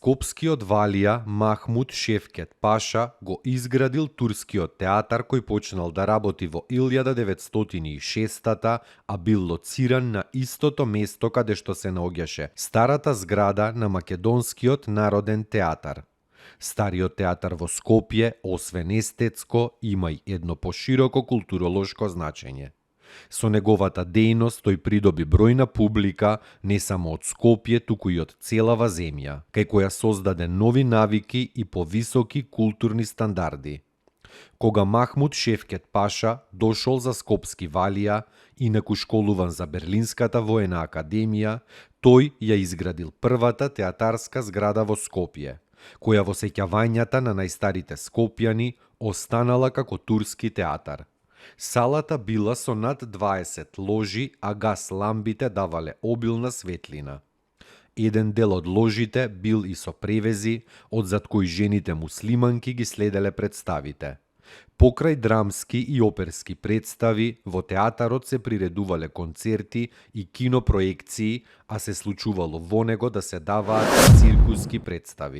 Скопскиот валија Махмуд Шевкет Паша го изградил турскиот театар кој почнал да работи во 1906, а бил лоциран на истото место каде што се наоѓаше старата зграда на Македонскиот народен театар. Стариот театар во Скопје, освен естетско, има и едно пошироко културолошко значење. Со неговата дејност тој придоби бројна публика не само од Скопје, туку и од целава земја, кај која создаде нови навики и повисоки културни стандарди. Кога Махмуд Шевкет Паша дошол за Скопски валија, инаку школуван за Берлинската воена академија, тој ја изградил првата театарска зграда во Скопје, која во сеќавањата на најстарите скопјани останала како турски театар. Салата била со над 20 ложи, а гас ламбите давале обилна светлина. Еден дел од ложите бил и со превези, одзад кои жените муслиманки ги следеле представите. Покрај драмски и оперски представи, во театарот се приредувале концерти и кинопроекции, а се случувало во него да се даваат циркуски представи.